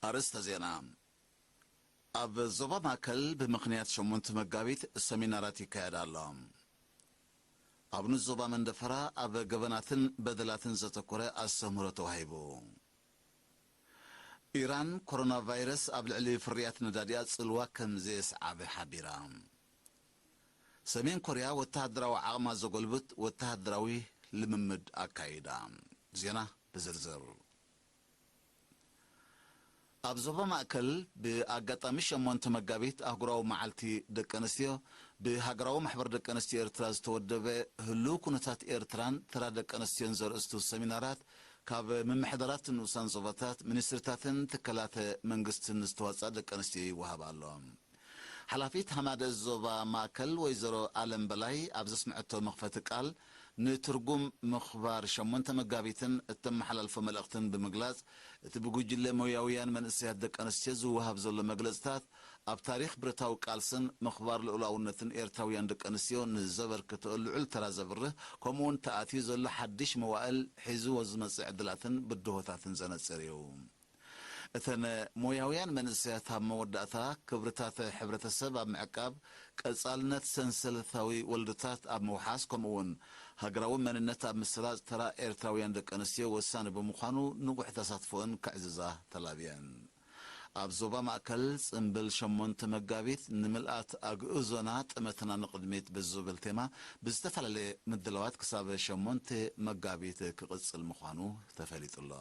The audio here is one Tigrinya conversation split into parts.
ኣርእስተ ዜና። ኣብ ዞባ ማእከል ብምኽንያት ሸሞንተ መጋቢት ሰሚናራት ይካየድ ኣሎ። ኣብ ንኡስ ዞባ መንደፈራ ኣብ ገበናትን በደላትን ዘተኮረ ኣስተምህሮ ተዋሂቡ። ኢራን ኮሮና ቫይረስ ኣብ ልዕሊ ፍርያት ነዳዲኣ ጽልዋ ከም ዘየስዓበ ሓቢራ። ሰሜን ኮርያ ወተሃደራዊ ዓቕማ ዘጎልብት ወተሃደራዊ ልምምድ ኣካይዳ። ዜና ብዝርዝር። ኣብ ዞባ ማእከል ብኣጋጣሚ ሸሞንተ መጋቢት ኣህጉራዊ መዓልቲ ደቂ ኣንስትዮ ብሃገራዊ ማሕበር ደቂ ኣንስትዮ ኤርትራ ዝተወደበ ህሉው ኩነታት ኤርትራን ተራ ደቂ ኣንስትዮን ዘርእስቱ ሰሚናራት ካብ ምምሕዳራት ንኡሳን ዞባታት፣ ሚኒስትሪታትን ትካላተ መንግስትን ዝተዋጽኣ ደቂ ኣንስትዮ ይወሃብ ኣሎ። ሓላፊት ሃማደ ዞባ ማእከል ወይዘሮ ኣለም በላይ ኣብ ዘስምዐቶ መኽፈቲ ቃል፣ ንትርጉም ምኽባር ሸሞንተ መጋቢትን እተመሓላልፎ መልእኽትን ብምግላጽ፣ እቲ ብጉጅለ ሞያውያን መንእሰያት ደቂ ኣንስትዮ ዝወሃብ ዘሎ መግለጽታት፣ ኣብ ታሪኽ ብረታዊ ቃልስን ምኽባር ልኡላውነትን ኤርትራውያን ደቂ ኣንስትዮ ንዘበርክትኦ ልዑል ተራ ዘብርህ፣ ከምኡ'ውን ተኣትዩ ዘሎ ሓድሽ መዋእል ሒዝዎ ዝመጽእ ዕድላትን ብድሆታትን ዘነጽር እዩ። እተን ሞያውያን መንእሰያት ኣብ መወዳእታ ክብርታት ሕብረተሰብ ኣብ ምዕቃብ፣ ቀጻልነት ሰንሰለታዊ ወለዶታት ኣብ ምውሓስ፣ ከምኡ'ውን ሃገራዊ መንነት ኣብ ምስራጽ ተራ ኤርትራውያን ደቂ ኣንስትዮ ወሳኒ ብምዃኑ ንቑሕ ተሳትፎአን ከዕዝዛ ተላብየን። ኣብ ዞባ ማእከል ጽምብል ሸሞንተ መጋቢት ንምልኣት ኣግእዞና ጠመትና ንቕድሚት ብዝብል ቴማ ብዝተፈላለየ ምድላዋት ክሳብ ሸሞንተ መጋቢት ክቕጽል ምዃኑ ተፈሊጡ ኣሎ።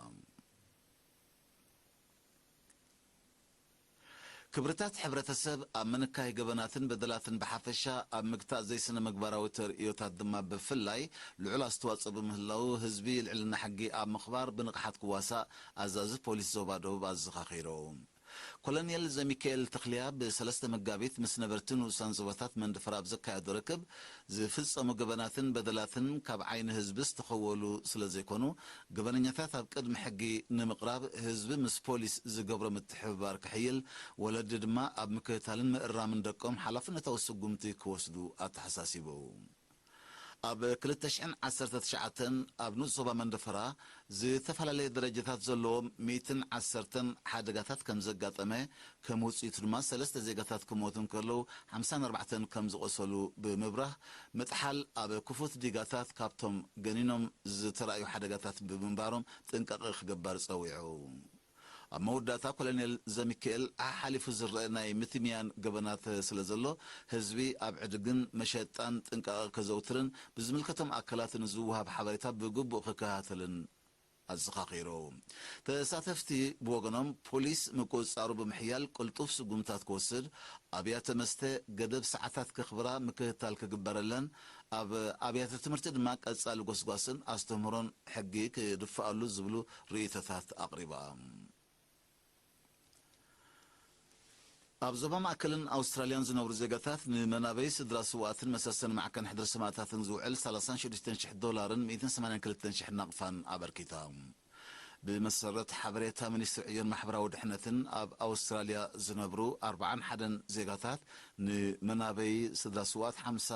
ክብርታት ሕብረተሰብ ኣብ ምንካይ ገበናትን በደላትን ብሓፈሻ፣ ኣብ ምግታእ ዘይስነ ምግባራዊ ተርእዮታት ድማ ብፍላይ ልዑል ኣስተዋጽኦ ብምህላው፣ ህዝቢ ልዕልና ሕጊ ኣብ ምኽባር ብንቕሓት ክዋሳእ ኣዛዚ ፖሊስ ዞባ ደቡብ ኣዘኻኺሩ። ኮሎኔል ዘሚካኤል ተኽልያ ብሰለስተ መጋቢት ምስ ነበርቲ ንኡሳን ዞባታት መንደፈራ ኣብ ዘካየዶ ርክብ፣ ዝፍጸሙ ገበናትን በደላትን ካብ ዓይኒ ህዝቢ ዝተኸወሉ ስለ ዘይኮኑ፣ ገበነኛታት ኣብ ቅድሚ ሕጊ ንምቕራብ ህዝቢ ምስ ፖሊስ ዝገብሮ ምትሕብባር ክሕይል፣ ወለዲ ድማ ኣብ ምክትታልን ምእራምን ደቆም ሓላፍነታዊ ስጉምቲ ክወስዱ ኣተሓሳሲቡ። ኣብ ክልተ ሽሕን ዓሰርተ ትሽዓተን ኣብ ንኡስ ዞባ መንደፈራ ዝተፈላለየ ደረጃታት ዘለዎም ሚእትን ዓሰርተን ሓደጋታት ከም ዘጋጠመ፣ ከም ውጽኢቱ ድማ ሰለስተ ዜጋታት ክሞቱ እንከለዉ፣ ሓምሳን ኣርባዕተን ከም ዝቖሰሉ ብምብራህ፣ ምጥሓል ኣብ ክፉት ዲጋታት ካብቶም ገኒኖም ዝተራእዩ ሓደጋታት ብምንባሮም ጥንቃቐ ክግበር ጸዊዑ። ኣብ መወዳእታ ኮሎኔል ዘሚካኤል ሓሓሊፉ ዝረአ ናይ ምትምያን ገበናት ስለ ዘሎ፣ ህዝቢ ኣብ ዕድግን መሸጣን ጥንቃቐ ከዘውትርን ብዝምልከቶም ኣካላት ንዝወሃብ ሓበሬታ ብግቡእ ክከታተልን ኣዘኻኺሩ። ተሳተፍቲ ብወገኖም፣ ፖሊስ ምቁጽጻሩ ብምሕያል ቅልጡፍ ስጉምታት ክወስድ፣ ኣብያተ መስተ ገደብ ሰዓታት ከኽብራ ምክትታል ክግበረለን፣ ኣብ ኣብያተ ትምህርቲ ድማ ቀጻሊ ጎስጓስን ኣስተምህሮን ሕጊ ክድፍኣሉ ዝብሉ ርእይቶታት ኣቕሪባ። ኣብ ዞባ ማእከልን ኣውስትራልያን ዝነብሩ ዜጋታት ንመናበይ ስድራ ስውኣትን መሰሰኒ ማዕከን ሕድሪ ሰማእታትን ዝውዕል ሰላሳን ሽዱሽተን ሽሕ ዶላርን ሚእትን ሰማንያን ክልተን ሽሕ ናቕፋን ኣበርኪታ። ብመሰረት ሓበሬታ ሚኒስትሪ ዕዮን ማሕበራዊ ድሕነትን፣ ኣብ ኣውስትራልያ ዝነብሩ ኣርባዓን ሓደን ዜጋታት ንመናበይ ስድራ ስውኣት ሓምሳ፣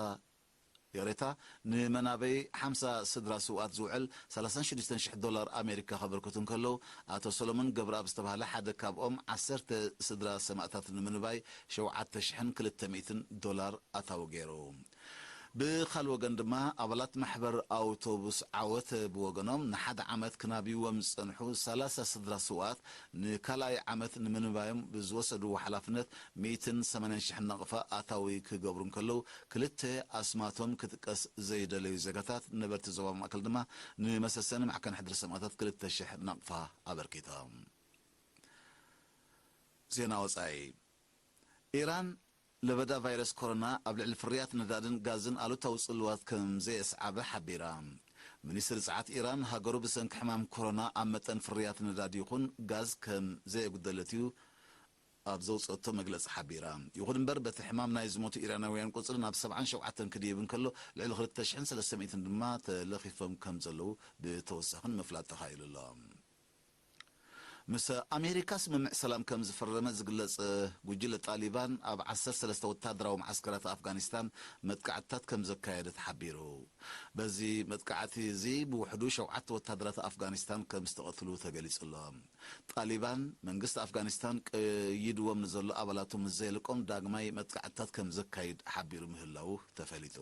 ይቕሬታ፣ ንመናበይ ሓምሳ ስድራ ስውኣት ዝውዕል ሰላሳን ሽዱሽተን ሽሕ ዶላር ኣሜሪካ ከበርክቱ እንከለዉ፣ ኣቶ ሰሎሞን ገብረኣብ ዝተባህለ ሓደ ካብኦም ዓሰርተ ስድራ ሰማእታት ንምንባይ ሸውዓተ ሽሕን ክልተ ሚእትን ዶላር ኣታዊ ገይሩ። ብኻል ወገን ድማ፣ ኣባላት ማሕበር ኣውቶቡስ ዓወት ብወገኖም፣ ንሓደ ዓመት ክናብይዎም ዝጸንሑ ሰላሳ ስድራ ስውኣት ንካልኣይ ዓመት ንምንባዮም ብዝወሰድዎ ሓላፍነት ሚእትን ሰማንያን ሽሕን ናቕፋ ኣታዊ ክገብሩ እንከለዉ፣ ክልተ ኣስማቶም ክጥቀስ ዘይደለዩ ዜጋታት ነበርቲ ዞባ ማእከል ድማ ንመሰሰኒ ማዕከን ሕድሪ ሰማእታት ክልተ ሽሕ ናቕፋ ኣበርኪቶም። ዜና ወጻኢ። ኢራን ለበዳ ቫይረስ ኮሮና ኣብ ልዕሊ ፍርያት ነዳድን ጋዝን ኣሉታዊ ጽልዋት ከም ዘየስዓበ ሓቢራ። ሚኒስትሪ ጸዓት ኢራን፣ ሃገሩ ብሰንኪ ሕማም ኮሮና ኣብ መጠን ፍርያት ነዳዲ ይኹን ጋዝ ከም ዘየጉደለት እዩ ኣብ ዘውጽኦቶ መግለጺ ሓቢራ። ይኹን እምበር፣ በቲ ሕማም ናይ ዝሞቱ ኢራናውያን ቁጽሪ ናብ ሰብዓን ሸውዓተን ክድይብ እንከሎ፣ ልዕሊ ክልተ ሽሕን ሰለስተ ሚእትን ድማ ተለኺፎም ከም ዘለዉ ብተወሳኺ ንምፍላጥ ተኻኢሉ ኣሎ። ምስ ኣሜሪካ ስምምዕ ሰላም ከም ዝፈረመ ዝግለጽ ጉጅለ ጣሊባን፣ ኣብ ዓሰርተ ሰለስተ ወታደራዊ መዓስከራት ኣፍጋኒስታን መጥቃዕትታት ከም ዘካየደ ተሓቢሩ። በዚ መጥቃዕቲ እዚ ብውሕዱ ሸውዓተ ወታደራት ኣፍጋኒስታን ከም ዝተቐትሉ ተገሊጹ ኣሎ። ጣሊባን፣ መንግስቲ ኣፍጋኒስታን ቀይድዎም ንዘሎ ኣባላቱ ምስ ዘየልቆም፣ ዳግማይ መጥቃዕትታት ከም ዘካይድ ሓቢሩ ምህላዉ ተፈሊጡ።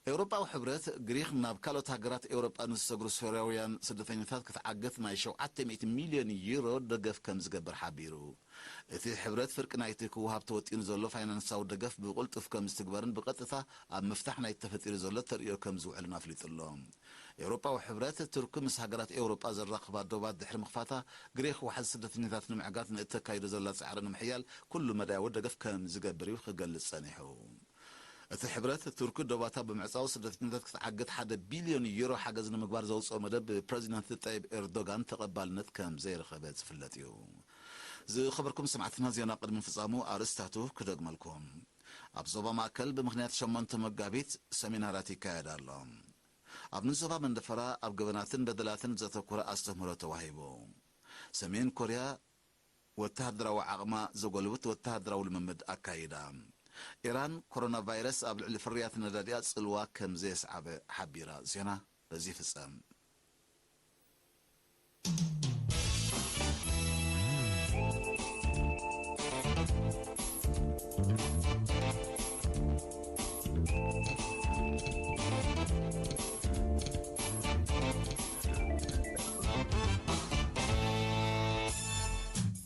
ኤውሮጳዊ ሕብረት፣ ግሪኽ ናብ ካልኦት ሃገራት ኤውሮጳ ንዝሰግሩ ሶርያውያን ስደተኛታት ክትዓግት ናይ ሸውዓተ ሚእቲ ሚልዮን ዩሮ ደገፍ ከም ዝገብር ሓቢሩ። እቲ ሕብረት፣ ፍርቂ ናይቲ ክወሃብ ተወጢኑ ዘሎ ፋይናንሳዊ ደገፍ ብቕልጡፍ ከም ዝትግበርን ብቐጥታ ኣብ ምፍታሕ ናይቲ ተፈጢሩ ዘሎ ተርእዮ ከም ዝውዕልን ኣፍሊጡ ኣሎ። ኤውሮጳዊ ሕብረት፣ ቱርኪ ምስ ሃገራት ኤውሮጳ ዘራኽባ ዶባት ድሕሪ ምኽፋታ፣ ግሪኽ ዋሕዚ ስደተኛታት ንምዕጋት ንእተካይዶ ዘላ ጻዕሪ ንምሕያል ኩሉ መዳያዊ ደገፍ ከም ዝገብር እዩ ክገልጽ ጸኒሑ። እቲ ሕብረት፣ ቱርኪ ዶባታ ብምዕጻው ስደተኛታት ክትዓግት ሓደ ቢልዮን ዩሮ ሓገዝ ንምግባር ዘውጽኦ መደብ ብፕረዚደንት ጠይብ ኤርዶጋን ተቐባልነት ከም ዘይረኸበ ዝፍለጥ እዩ። ዝኸበርኩም ሰማዕትና፣ ዜና ቅድሚ ምፍጻሙ ኣርእስታቱ ክደግመልኩም። ኣብ ዞባ ማእከል ብምኽንያት ሸሞንተ መጋቢት ሰሚናራት ይካየድ ኣሎ። ኣብ ንዞባ መንደፈራ ኣብ ገበናትን በደላትን ዘተኮረ ኣስተምህሮ ተዋሂቡ። ሰሜን ኮርያ ወተሃደራዊ ዓቕማ ዘጎልብት ወተሃደራዊ ልምምድ ኣካይዳ። ኢራን፣ ኮሮና ቫይረስ ኣብ ልዕሊ ፍርያት ነዳዲኣ ጽልዋ ከም ዘየስዓበ ሓቢራ። ዜና በዚ ይፍጸም።